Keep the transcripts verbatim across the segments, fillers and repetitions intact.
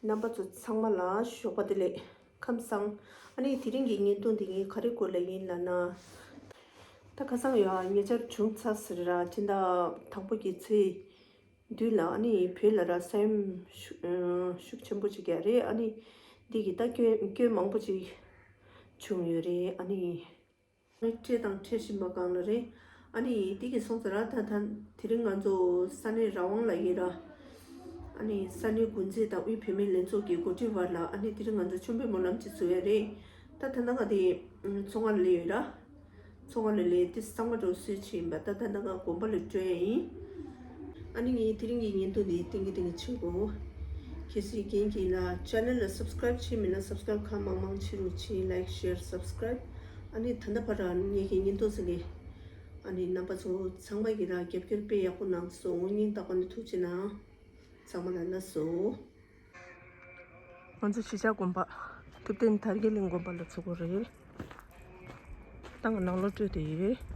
རྣམ་པ་ཚོ་ཚང་མ་ལ་ཞོགས་པ་བདེ་ལེགས། ཁམས་བཟང་། ཨ་ནི་དེ་རིང་གི་བརྙན་ཐུང་འདི་ངས་ག་རེ་སྐོར་ལ་ཡིན་ལབ་ན། ད་ཁ་སང་ཡ་ཉེ་ཆར་བྱུང་ཚར་ཟེར་ར། སྤྱི་ཟླ་དང་པོ་གི་ཚེས་བདུན་ལ་ཨ་ནི་བོད་ལ་ར་ས་ཡོམ་ཤུགས་ཤུགས་ཆེན་པོ་ཅིག་རྒྱག་རེད། ཨ་ནི་འདི་གི་ད་སྐྱོན་སྐྱོན་མང་པོ་ཅིག་བྱུང་ཡོད་རེད། ཨ་ནི་སྤྲད་དང་སྤྲད་བཞིན་པ་སྒང་ལ་རེད། ཨ་ནི་འདི་གི་སོང་ཙང་ར་ད་ད་དེ་རིང་ང་ཚོ་ས་གནས་རང་དབང་ལ་ཡིན་ར། ཨ་ནི་ས་གནས་འགོ་འཛིན་དང་དབུས་བོད་མིའི་ལྷན་ཚོགས་ཀྱི་འགོ་ཁྲིད་བར་ལ་ཨ་ནི་དེ་རིང་ང་ཚོ་མཆོད་འབུལ་སྨོན་ལམ་ཅིག་བཙུགས་ཡ་རེད། ད་ད་ལྟ་ང་དེ་ཚོང་ཁང་ལ་སླེབས་ཡོད་ར། ཚོང་ཁང་ལ་སླེབས་དེ་ཚང་མ་འགྲོ་སྲོལ་ཅིག་ཡིན་པ། ད་ད་ལྟ་ང་དགོན་པ་ལ་འགྲོ་ཡ་ཡིན། ཨ་ནི་ངས་དེ་རིང་གི་བརྙན་ཐུང་འདི་ཏིང་གི་ཏིང་གི་བྱེད་དགོས། གལ་སྲིད་རྒན་གྱིས་ལ་ཅེ་ནལ་ལ་སབ་སི་ཀ་རེབ་བྱས་མེད་ན་སབ་སི་ཀ་རེབ་ཁ་མང་མང་བྱེད་རོགས་བྱེད། ལའིག་ཤེར་སབ་སི་ཀ་རེབ། ཨ་ནི་ད་ལྟ་བར་ངེད་ཀྱི་བརྙན་ཐུང་ཟེར་ནས་ཨ་ནི་རྣམ་པ་ཚོ་ཚང་མ་གིས་ར་རྒྱབ་སྐྱོར་དཔེ་ཡག་པོ་གནང་སོང་། སྙིང་ཐག་པ་ནས་ཐུགས་རྗེ་གནང་། ཚང་མ་ལ་ལགས་སོ། ང་ཚོ་གཞིས་ཆགས་དགོན་པ་ཐུབ་བསྟན་དར་རྒྱས་གླིང་དགོན་པ་ལ་ཚུད་ཀྱི་རེད། ད་ང་ནང་ལོགས་བྲོས་བསྡད་ཡོད།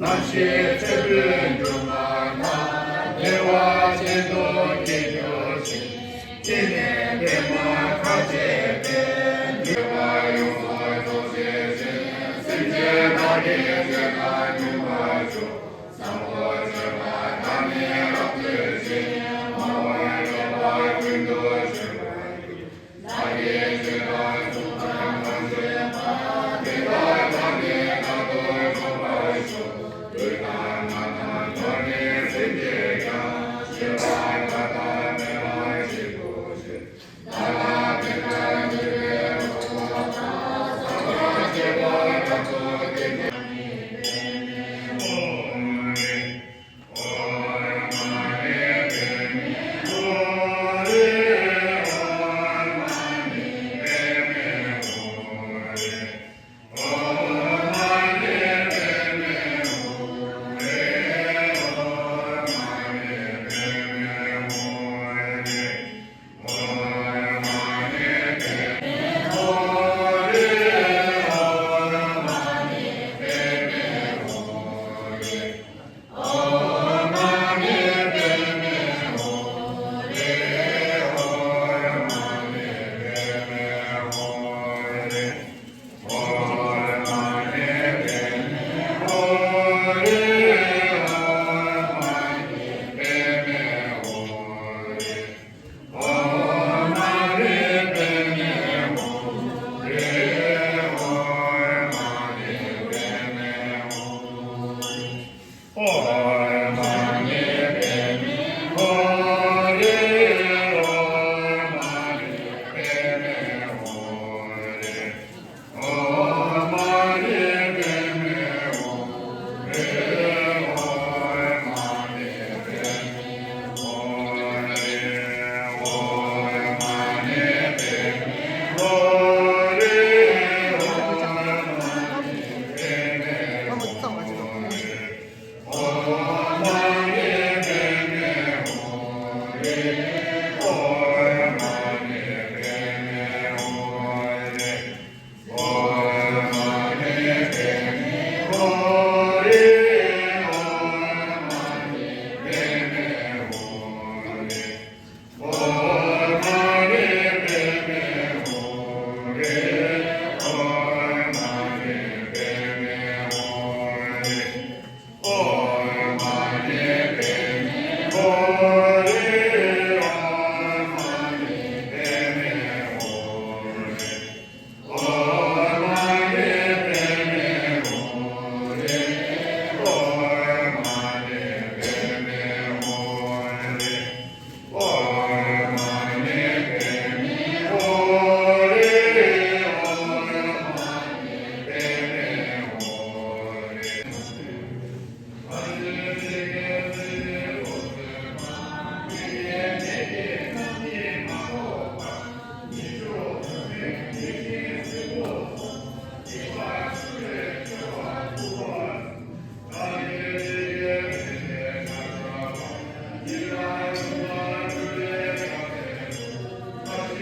རྣམ་ཤེས་ཆོས་སྐུའི་སྒྱུ་མ་ལ། བདེ་བ་ཅན་དུ་སྐྱེ་གྱུར་ཅིག། སྐྱེས་ནས་པདྨ་ཁ་བྱེ་བའི། འདུས་པ་ཡོངས་སུ་རྫོགས་བྱེད་ཅིང་། སེམས་ཅན་བདག་གིས་བྱས་ན་མྱོང་བར་འགྱུར། བཟང་པོ་སྤྱོད་པ་དག་ནི་རབ་ཏུ་ཕྱིན། སྨྲ་བར་བྱ་བ་ཀུན་ཏུ་སྤྱོད་པར་འགྱུར།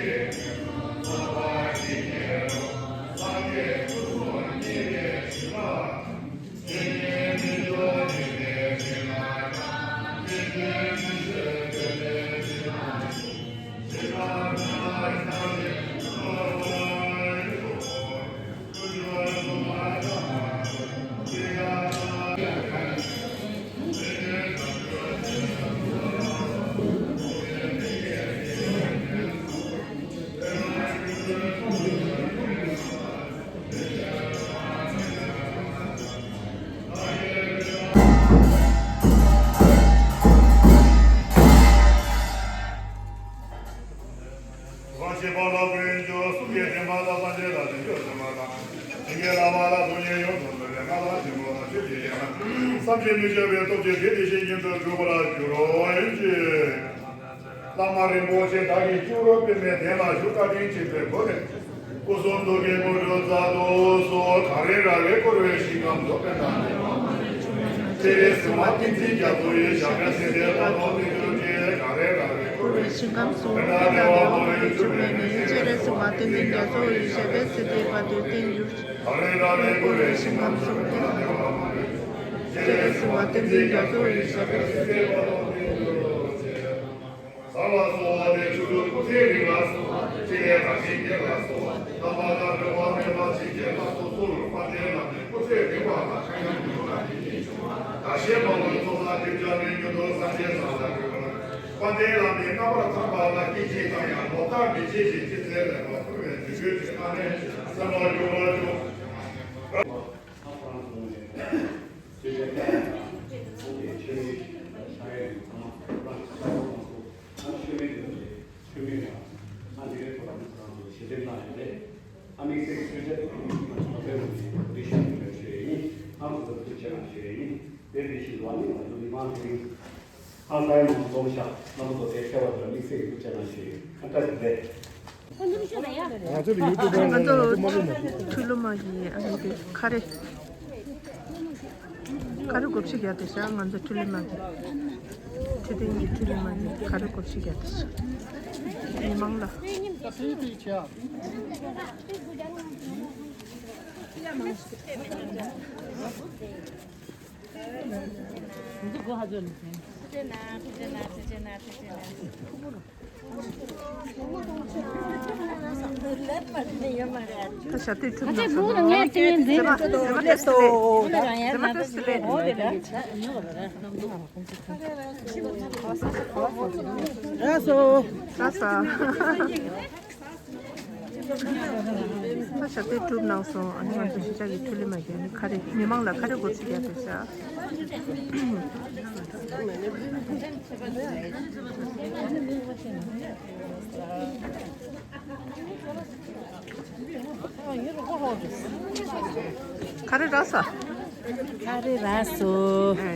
རང་གི་བླ་མ་ལ་བཀའ་དྲིན་ཆེ། གསུམ་གྱི་བདེན་པ་ལ་སངས་རྒྱས་ལ་དེ་འཇོག་ཟེར་མ་དང་། དེ་གའི་བླ་མ་ལ་དོན་གཉིས་ཡོངས་སུ་རྫོགས་པའི་ལྷ་དང་ཆེན་པོ་དང་ཆོས་ཀྱི་དབྱིངས་དང་། བསམ་གྱིས་མི་ཁྱབ་པའི་སྟོབས་ཀྱིས་དེ་དེ་བཞིན་ཉིད་དུ་འགྲུབ་པར་འགྱུར་རོ། ཨེ་ཅེ། བླ་མ་རིན་པོ་ཆེ་བདག་གིས་བསྐྱུར་རོ། པདྨའི་གདན་ལ་བཞུགས། བཀའ་དྲིན་ཆེན་པོས་བསྐོར་ནས། སྐུ་གསུང་ཐུགས་ཀྱི་སྐུ་སྒྲུབ་མཛད་དུ་གསོལ། གངས་རིའི་ར་བས་བསྐོར་བའི་ཞིང་ཁམས་སུ། སྤྱན་དྲངས་ནས། སྤྱན་རས་གཟིགས་དབང་བསྟན་འཛིན་རྒྱ་མཚོ་ཡི། ཞབས་པད་སྲིད་མཐའི་བར་དུ་བརྟན་གྱུར་ཅིག་གངས་རིའི་ར་བས་བསྐོར་བའི་ཞིང་ཁམས་སུ། སྤྱན་དྲངས་ནས་དབང་པོ་ལ་ཡུལ་གྱུར་པའི་ནི། སྤྱན་རས་གཟིགས་དབང་བསྟན་འཛིན་རྒྱ་མཚོ་ཡི། ཞབས་པད་སྲིད་མཐའི་བར་དུ་བརྟན་གྱུར་ཅིག་གངས་རིའི་ར་བས་བསྐོར་བའི་ཞིང་ཁམས་སུ། སྤྱན་དྲངས་ནས་དབང་པོ་ལ་ཡུལ་གྱུར་པའི་ནི། སྤྱན་རས་གཟིགས་དབང་བསྟན་འཛིན་རྒྱ་མཚོ་ཡི། ཞབས་པད་སྲིད་མཐའི་བར་དུ་བརྟན་གྱུར་ཅིག་གསར་ལ་སོགས་པ་དེ་ཆོས་སྐུ་ཚེ་རིང་ལ་སོགས་པ། ཕྲིན་ལས་དར་ཞིང་རྒྱས་པ་ལ་སོགས་པ། རྣམ་པ་དང་འབྲེལ་བ་མེད་པ་ཞིག་སྐྱེས་ལ་སོགས་སུ། དཔལ་ལྡན་བླ་མའི་སྐུ་ཚེ་རིང་བ་དང་། ཆ་མཉམ་ཉོན་མོངས་པ་དེ་ཉིད་བྱུང་བ། བདག་གཞན་མ་ལུས་ཚོགས་བསགས་སྡིག་བྱ་མེད། མྱུར་དུ་སངས་རྒྱས་ས་ལ་འགོད་པར། དཔལ་ལྡན་བླ་མའི་རྣམ་པར་ཐར་པ་ལ། སྐྱེ་འཆི་གང་ཡང་ལོག་ལྟ་མི་བྱེད་ཅིང་། ཅི་སྟེ་ལེགས་པར་བསྐུལ་བའི་མཛོད་ཀྱི་ཕྲིན་ལས་གསན་པར་འགྱུར་བར་ཤོག་ང་ཚོ་ཡུལ་དུ་ང་ཚོ་ཁྲུས་ལོ་མ་གི་ཨ་ནི་དེ་ཁ་རེ། ཁ་རེ་སྒོར་ཁྲི་བརྒྱ་དེ་ཤ། ང་ཚོ་ཁྲུས་ལོ་མ་གི། ཁྲི་སྟེང་གི་ཁྲུས་ལོ་མ་གི་ཁ་རེ་སྒོར་ཁྲི་བརྒྱ་དེ་ཤ། མི་མང་ལ། ད་ཞབས་བཏུད་གྲུབ་ན་སོང་། ཨ་ཅེ། ངས་ཏིང་ངེ་འཛིན། རེད་སོ། རེད་སོ། རེད་སོ། ད་ཞབས་བཏུད་གྲུབ་གནང་སོང་། ཨ་ནི་ང་ཚོ་གཞིས་ཆགས་ཀྱི་ཁྲུས་ལི་མ་གི་ཨ་ནི་ཁ་རེ། མི་མང་ལ་ཁ་རེ་སྒོར་ཁྲི་བརྒྱ་དེ་ཤ། ག་རེ་རག་སོང་། ག་རེ་རག་སོང་།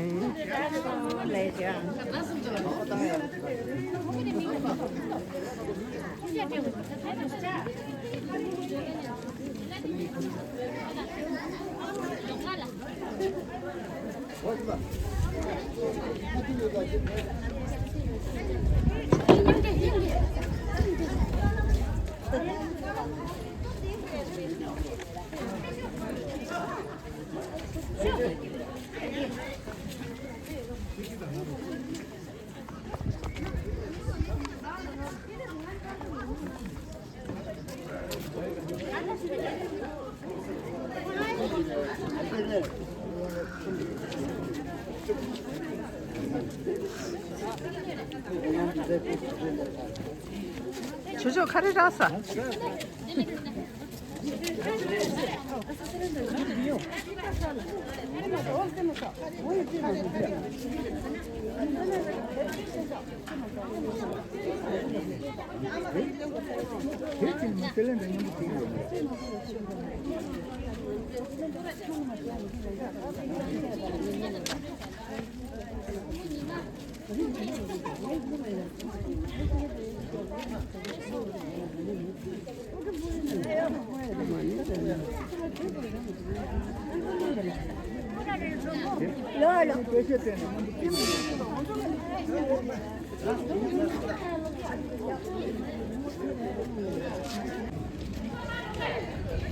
ཇོ་ཇོ་ག་རེ་རག་སོང་།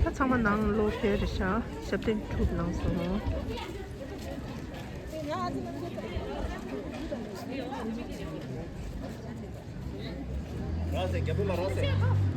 ད་ཚང་མ་ནང་ལོགས་ཕེབས་རེད་ཤག་ཞབས་བརྟན་གྲུབ་གནང་སོང་། རག་སེ་རྒྱ་བོད་ལ་རག་སེ།